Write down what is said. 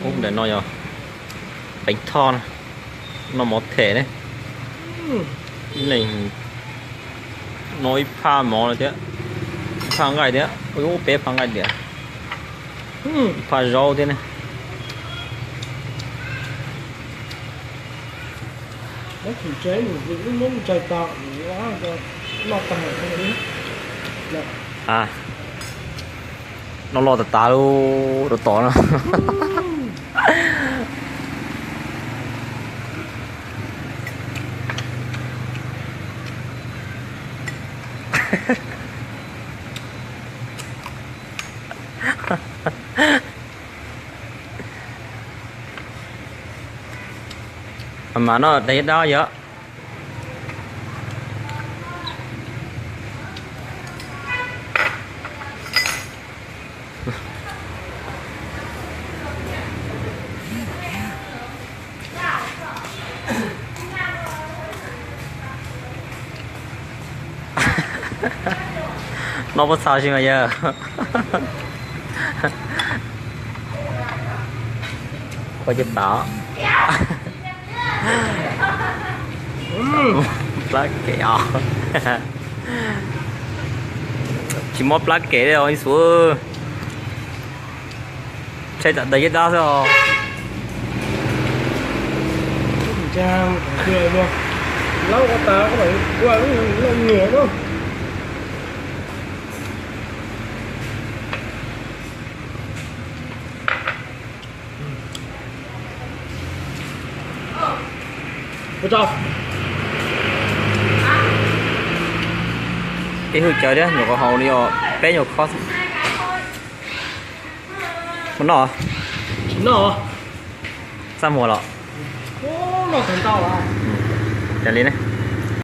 Ub, ntawm no yog Peev Thoj na, noj mov them ne. Ib leeg noj ib phaj mov no thiab, ib phaj nqaij thiab, ub, peb phaj nqaij tias, ib phaj zaub thiab ne. Noj loj tas tas rau tom no. Mas noj daim dab yog. Noj pob txha si mas yawg. Ua cas tas. Plab kev os. Tsis mob plab kev li os ib xuv. Ntshai tsam daim yeb dab xwb os. Ib hwj cawv thiab, nyuam qhuav haus li os peb nyuag khob. Mus noj. Tsis noj. Txaj muag los. Noj tag ntau. Cas li ne?